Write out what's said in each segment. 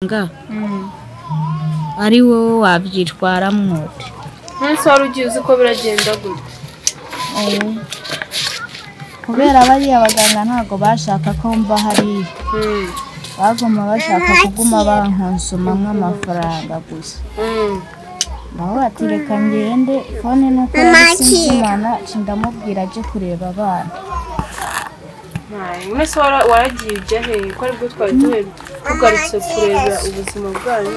Muganga ari wowe wabyitwaramwo. Nonese wari ugiye uzi ko biragenda gute? Kubera bariya baganga ntabwo bashaka ko mva hariya, baguma bashaka kuguma bankonsomamwo amafaranga gusa. Naho bati reka ngende, phone nuko yahise insumana, ndamubwira aje kureba abana. Mwese waragiye ujya hehe ko aribwo twari tugarutse kureba ubuzima bwanyu?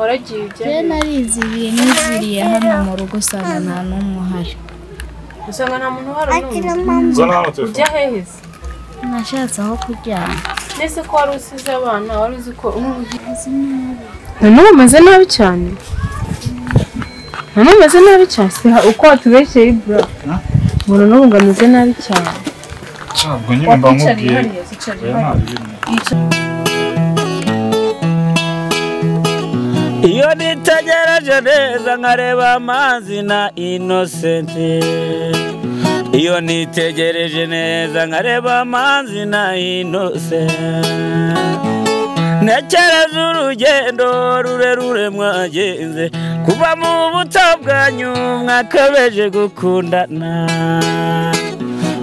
Waragiye ujya Je hehe? narizibiye niziriye hano mu rugo usanga nta n'umwe uhari. Usanga nta muntu uhari n'umwe. Zana hano telefone. Ujya hehe se? Nashatse aho kuryama. Nese ko wari usize abana, wari uzi ko noneho umeze nabi cyane. Noneho umeze nabi cyane. Si uko watubeshyeye Ibra. Ngo noneho ngo ameze nabi cyane. Ntabwo nyine mba Wakwicariye nkubwiye. hariya, zicariye Oya, hariya. nta birimo. Iyo nitegereje neza nkareba amazi na Innocent, iyo nitegereje neza nkareba amazi na Innocent, ntekereza urugendo rurerure mwagenze kuva mu buto bwanyu mwakabeje gukundana.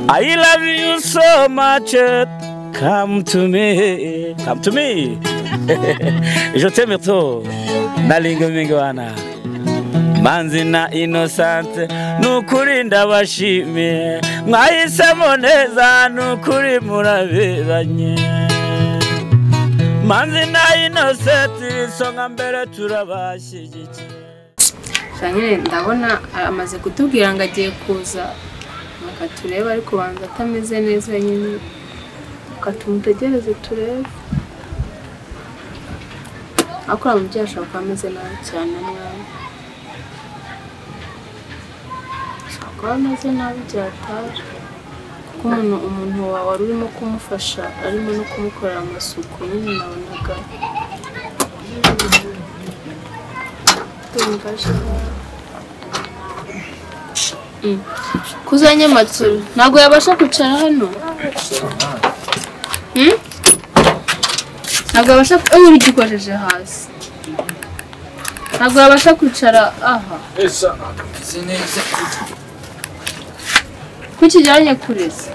I love you so much, come to me, come to me. Je t'aime trop, nalinga mingwana. Manzi na Innocent, nukuri ndabashimiye, mwahisemo neza, nukuri muraberanye. Manzi na Innocent, isonga mbere turabashyigikiye. Nyine ndabona amaze kutubwira ngo agiye kuza akatureba, ariko banza atameze neza nyine, reka tumutegereze turebe. Ariko uriya mubyeyi ashobora kuba ameze nabi cyane mwana, ashobora kuba ameze nabi byataje, kuko umuntu wari urimo kumufasha arimo no kumukorera amasuku nyine nabonaga ndumva aje. Kuzanye amatsuru ntabwo yabasha kwicara hano. Ntabwo yabasha, urugikojeje hasi, ntabwo yabasha kwicara aha. Kuki ijyanye kure se?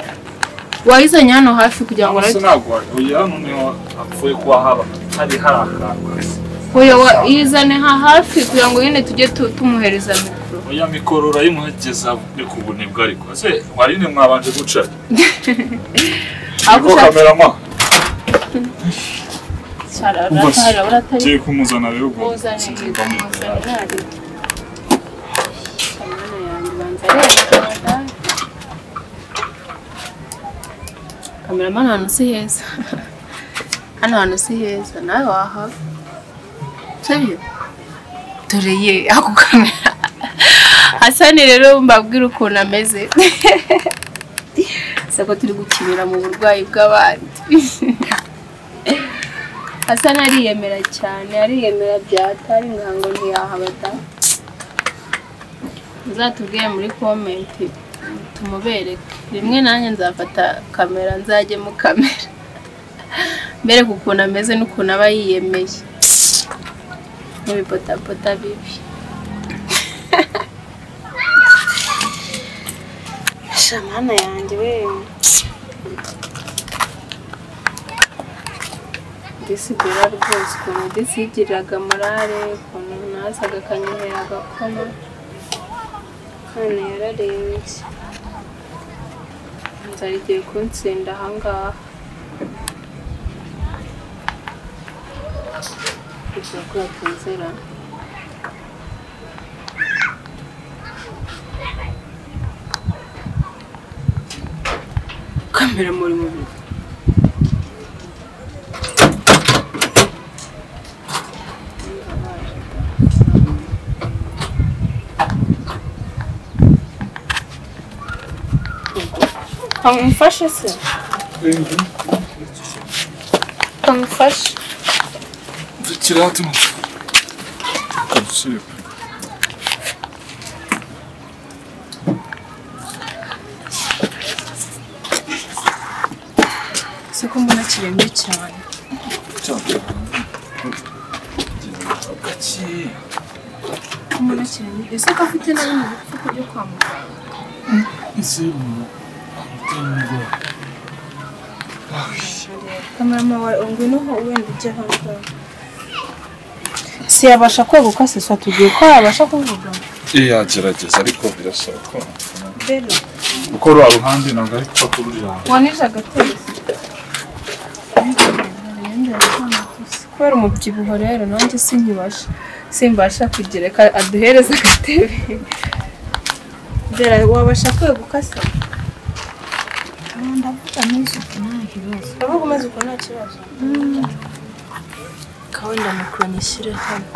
Wayizanye hano hafi kugira ngo Ese ntabwo oya, hano niho hapfuye kuba haba hari akantu hasi. Oya, yizane ha hafi kugira ngo nyine tujye tumuhereza mikoro. Oya, mikoro urayimuhegeza ni ku bunebwe, ariko ese warine mwabanje guca. Ako Niko kamerama. Cara, Ubwo uratari ngiye kumuzana rero ubwo. muzane Sinzi mba muzane mubwira. ntari. Kamana yanjye banza areba. Kameramani, ahantu si heza. Hano hantu si heza, nawe wahava. Sibyo? Dore ye, ako kamera. Hasani rero mbabwira ukuntu ameze. Sako turi gukinira mu burwayi bw'abandi. Hasani ariyemera cyane, ariyemera byatari ngango ntiyahaba da. Muzatubwire muri comment tumubereke. Rimwe nanjye nzafata kamera nzajye mu kamera. Mbereke ukuntu ameze n'ukuntu aba yiyemeye. N'ibipotapota bibi. Shamana yanjye we. Disi Bella rwose ukuntu disi yigiriraga morale, ukuntu nazaga akanyihera agakoma, none yararembye. Inzara igiye kuntsinda ahangaha. Kugira ko yatinzira. Kamera muri mubiri. Kamufashe se? Kamufashe. Kiratu. Kadushire. Se ko mbona kirembye cyane. Iki Umuntu akiri ese ko afite na bino bipfuko byo kwa muganga? Ese umuntu Kamerama wawe ngwino ho wenda ujye aho ngaho. Si yabasha kweguka se so tugiye ko yabasha kuvuga? Yagerageza ariko birasaba ko Bella uko rwa ruhande ntabwo ari ko kurujyana. Wanije agatebe. Kubera umubyibuho rero nanjye sinkibasha. Simbasha kugereka aduhereza agatebe. Bella wabasha kweguka se? Ndavuga meze uko nta kibazo. Ndavuga umeze uko nta kibazo. Kawenda mikoro nyishyire hano.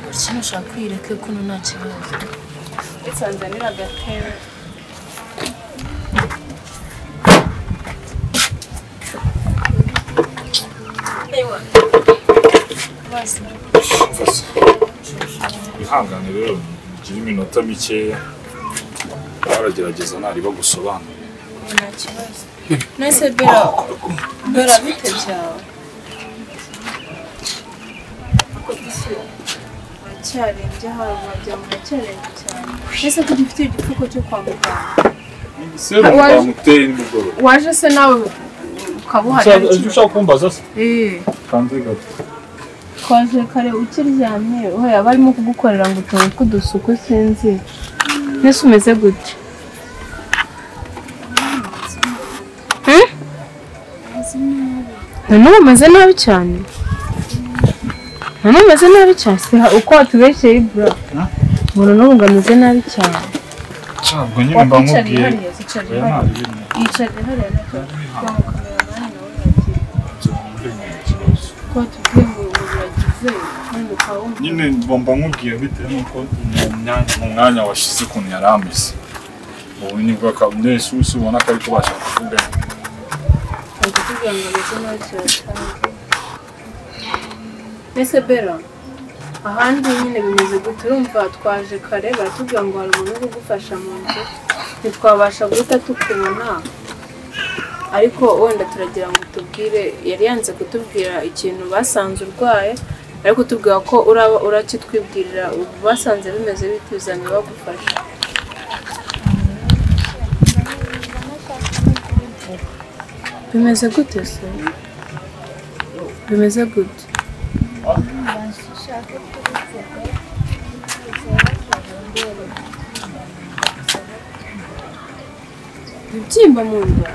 Uretse nushaka kwireke kuno nta kibazo. Nsanzanira agatebe. Ihangane rero ugire iminota mikeya. Baragerageza ntari bagusobanurira. Nta kibazo. Nese Bella, Bella bite byawe? Aracyarembye hari wagira ngo aracyarembye cyane. Ese ko ugifite igipfuko cyo kwa muganga? Serumu bamuteye nimugoroba. Waje se nawe ukaba uhari? Icyo ushaka kumbaza se? Kanze gato. Twaje kare ukiryamye, oya barimo kugukorera ngo utuntu tw'udusuku sinzi. Nese umeze gute? None umeze nabi cyane. None umeze nabi cyane se uko watubeshyeye Ibra. Umuntu n'ubu ngo ameze nabi cyane. Ntabwo nyine mba nkubwiye. Yicariye hariya nacyo. Ko watubwiye ngo uragize none ukaba wumva. Nyine mba nkubwiye bitewe n'uko mu mwanya washize ukuntu yari ameze. Ubu nibwo nese ubona ko ari kubasha kuvuga. Kugira ngo ameze nabi cyane. Nese Bella, ahandi nyine bimeze gute? Urumva twaje kare baratubwira ngo hari umuntu uri kugufasha mu nzu, ntitwabasha guhita tukubona, ariko wenda turagira ngo tubwire. Yari yanze kutubwira ikintu basanze urwaye, ariko tubwira ko uraba urakitwibwirira. Ubu basanze bimeze bite ibizami bagufasha? Bimeze gute se? Bimeze gute? Ibibyimba mu nda.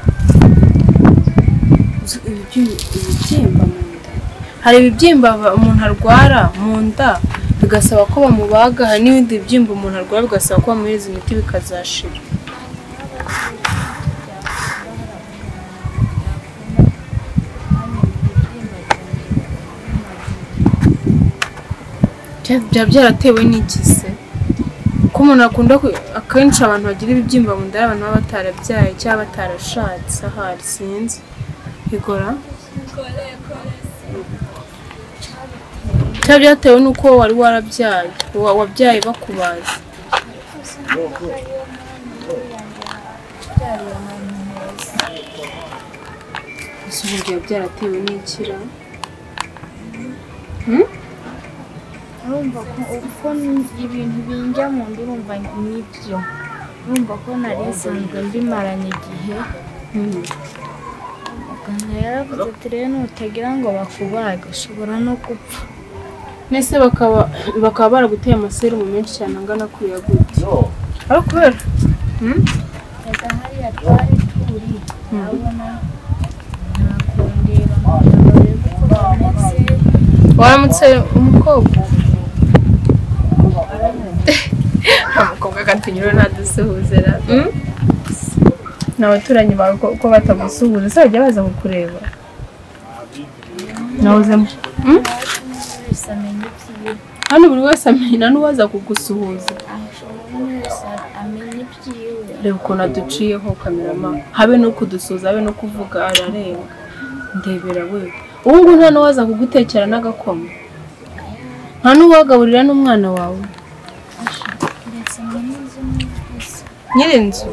Ibibyimba mu nda. Hari ibibyimba umuntu arwara mu nda bigasaba ko bamubaga, hari n'ibindi bibyimba umuntu arwara bigasaba ko bamuhereza imiti bikazashira. Byaba byaratewe n'iki se? Ko umuntu akunda akenshi abantu bagira ibibyimba mu nda ari abantu baba batarabyaye cyangwa batarashatse ahari sinzi. Igora? Cyaba byatewe n'uko wari warabyaye, wabyaye bakubaza. Ese ubu byaba byaratewe n'ikira? Urumva ko uko ibintu binjya mu nda urumva nibyo. Urumva ko nari nsanzwe mbimaranye igihe. Muganga yaravuze ati rero nutagira ngo bakubage ushobora no gupfa. Nese bakaba baraguteye amaserumu menshi cyane angana kuriya gute? Ariko kubera Reka hariya twari turi ndabona nta kundeba ngo barebe uko bameze. Waramutse umukobwa? Umukobwa akatunyura ntadusuhuzera. Ni abaturanyi bawe ko batagusuhuza se bajya baza kukureba? Nawuzemo. Hano buri wese amenya n'uwaza kugusuhuza. Reba ukuntu aduciyeho kamerama, habe no kudusuhuza habe no kuvuga ararenga. Ndebera we. Ubu ngubu nta n'uwaza kugutekera n'agakoma. Nta n'uwagaburira n'umwana wawe. Nyirinzu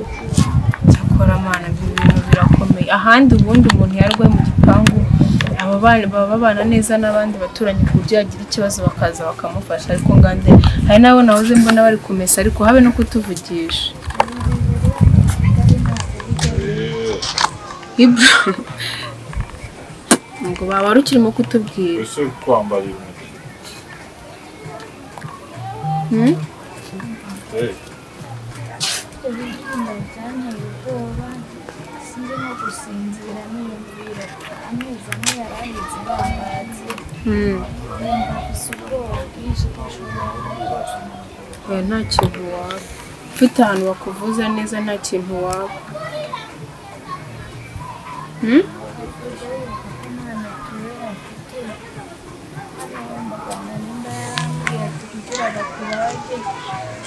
cyakora mana ibintu birakomeye. Ahandi ubundi umuntu yarwaye mu gipangu Aba bana baba babana neza n'abandi baturanyi ku buryo yagira ikibazo bakaza bakamufasha, ariko ngande hari n'abo nahoze mbona bari kumesa ariko habe no kutuvugisha. Ibro ngo baba rukirimo kutubwira. Ese kwambara ibintu. Nta kintu waba ufite ahantu bakuvuza neza, nta kintu waba.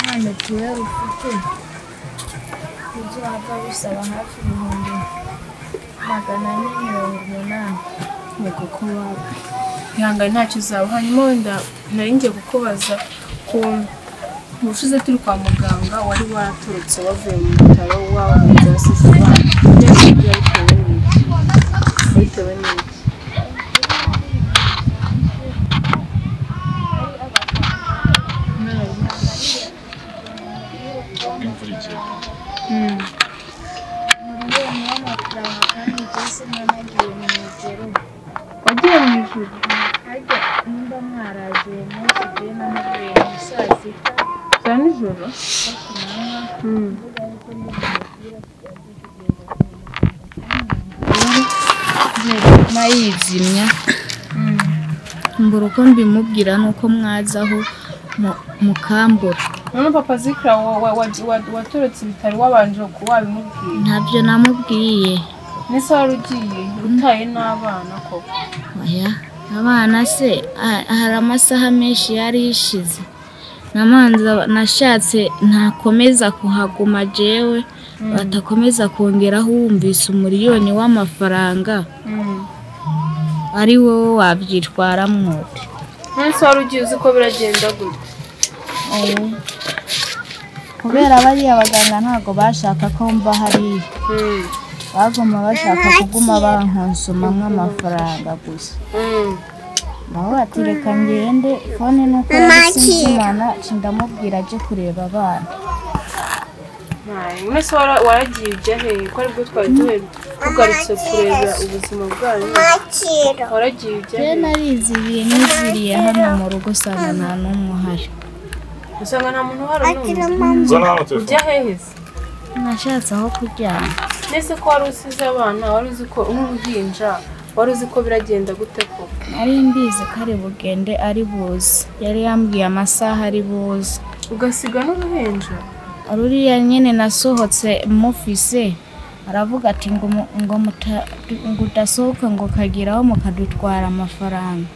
Nta mituweli ufite uzaba bisaba hafi 480,000. Yego ko waba ihangane ntacyo uzaba. Hanyuma wenda nari ngiye kukubaza ku ubushize turi kwa muganga wari waraturutse wavuye mu bitaro wahunze wasize abana, bitewe n'iki? Imvura igiye. Wagiye mu ijuru? Nimba mwaraje umunsi ugiye namubwiye mu saa sita za nijoro. Mayizimya mbura uko mbimubwira nuko mwazaho mukambura. None papa Zikra waturutse ibitaro wabanje wabimubwiye? Ntabyo namubwiye. Nese wari ugiye utaye n'abana koko? Oya, abana se hari amasaha menshi yari yishize. Namanza nashatse ntakomeza kuhaguma jewe, batakomeza kongeraho wumvise 1,000,000 w'amafaranga. Ari wowe wabyitwaramwo. Nese wari ugiye uzi ko biragenda gute? Kubera bariya abaganga ntabwo bashaka ko mva hariya. Baguma bashaka kuguma bankonsomamwo amafaranga gusa. Naho ati reka ngende fone nuko sinzimana ndamubwira aje kureba abana. Mwese waragiye ujya he? Ko aribwo twari tugarutse kureba ubuzima bwanyu. Waragiye ujya he? Narizibiye niziriye hano mu rugo usanga nta n'umwe uhari. Usanga nta muntu uhari n'umwe? Ujya hehe se? Nashatse aho kuryama. Nese ko wari usize abana, wari uzi ko n'uruhinja, wari uzi ko biragenda gute ko? Nari mbizi ko ari bugende ari buze. Yari yambwiye amasaha ari buze. Ugasiga n'uruhinja? Ruriya nyene nasohotse mufise aravuga ati ngo udasohoka ngo kagiraho mukadutwara amafaranga.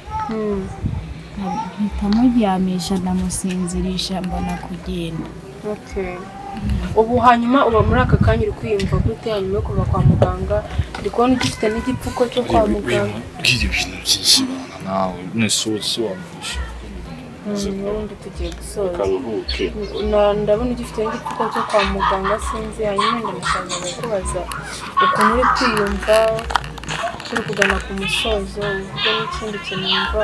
Mpita muryamisha ndamusinzirisha mbona kugenda. Okay. Ubu hanyuma uba muri aka kanya uri kwiyumva gute hanyuma yo kuva kwa muganga? Ndi kubona ugifite n'igipfuko cyo kwa muganga. Bwira ibintu byinshi bana nawe nese wamwisha. Ubundi tugiye gusoza. Ndabona ugifite n'igipfuko cyo kwa muganga sinzi, hanyuma ndamushaka kukubaza ukuntu uri kwiyumva turi kugana ku musozo, uvuge n'ikindi kintu wumva.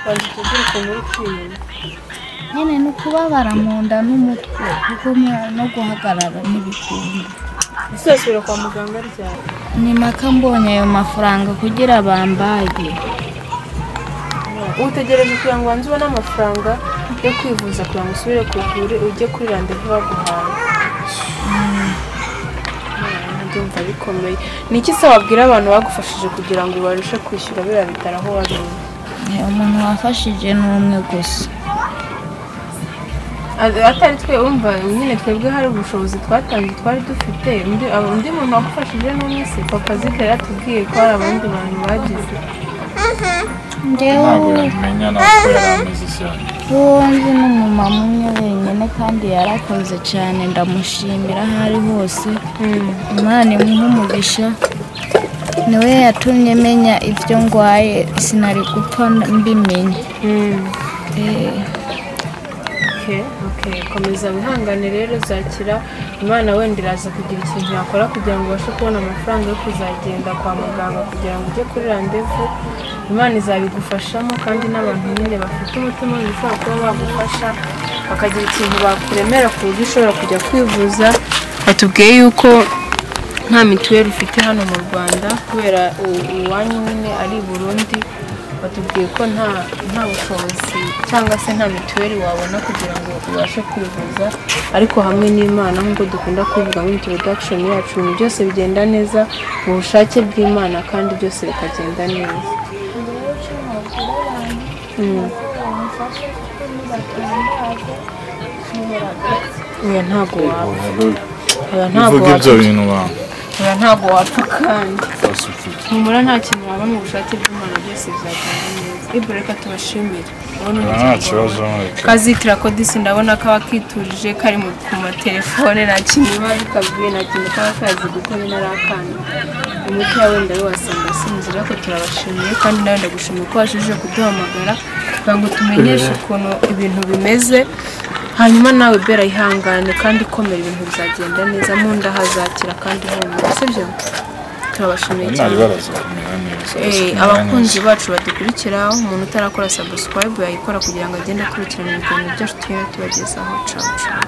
Banza utubwire ukuntu uri kwiyumva. Nyine ni ukubabara mu nda n'umutwe kuko no guhagarara ntibikunda. Ese wasubira kwa muganga ryari? Ni maka mbonye ayo mafaranga kugira bambage. Utegereje kugira ngo ubanze ubone amafaranga yo kwivuza kugira ngo usubire kuvure ujye kuri randevu baguhaye. Ndumva bikomeye. Ni iki se wabwira abantu bagufashije kugira ngo ubarushe kwishyura biriya bitaro aho wari uri? Umuntu wafashije ni umwe gusa. Atari twe umva nyine twebwe hari ubushobozi twatanze twari dufite, undi muntu wagufashije n'umwe se? Papa Zikra yaratubwiye ko hari abandi bantu bagize. Ntabwo yabimenya ntabwo yari ameze cyane. Uwo nzi ni umumama umwe wenyine kandi yarakoze cyane, ndamushimira aho ari hose. Imana imuhe umugisha, niwe yatumye menya ibyo ndwaye, sinari gupfa mbimenye. Komeza wihangane rero, uzakira. Imana wenda iraza kugira ikintu yakora kugira ngo ubashe kubona amafaranga yo kuzagenda kwa muganga kugira ngo ujye kuri randevu. Imana izabigufashamo, kandi n'abantu nyine bafite umutima ushobora kuba bagufasha bakagira ikintu bakuremera ku buryo ushobora kujya kwivuza. Batubwiye yuko nta mituweli ufite hano mu Rwanda kubera iwanyu nyine ari i Burundi. Batubwiye ko nta bushobozi cyangwa se nta mituweli wabona kugira ngo ubashe kwivuza, ariko hamwe n'Imana nk'uko dukunda kubivuga muri introduction yacu, ibintu byose bigenda neza mu bushake bw'Imana kandi byose bikagenda neza. Rero icyo nabwira abantu bamfashe kuko nibatambaga nshobora gupfa. Oya ntabwo wapfa. Oya ntabwo Uvuga ibyo wapfa. bintu bantu. Oya ntabwo wapfa kandi. Basi ufite. Humura nta kintu waba mu bushake bw'Imana, byose bizagenda neza. Ibyo reka tubashimire. Urabona Nta umuryango kibazo wawe. reka. Kazitira ko disi ndabona kaba kiturije kari ku matelefone, nta kintu biba bikabwiye, nta kintu kaba kazi gukora ari akana. Imiti yawe wenda wasanga asinzira, ariko turabashimiye kandi nawe ndagushimiye ko washije kuduhamagara kugira ngo tumenyeshe ukuntu ibintu bimeze. Hanyuma nawe Bella ihangane kandi ikomera, ibintu bizagenda neza, mu nda hazakira kandi humura, sibyo? Turabashimiye Nari cyane. baraza kumera neza. Abakunzi bacu badukurikira, umuntu utarakora subscribe yayikora kugira ngo agende akurikirana ibiganiro byacu tugenda tubagezaho. Ciao ciao.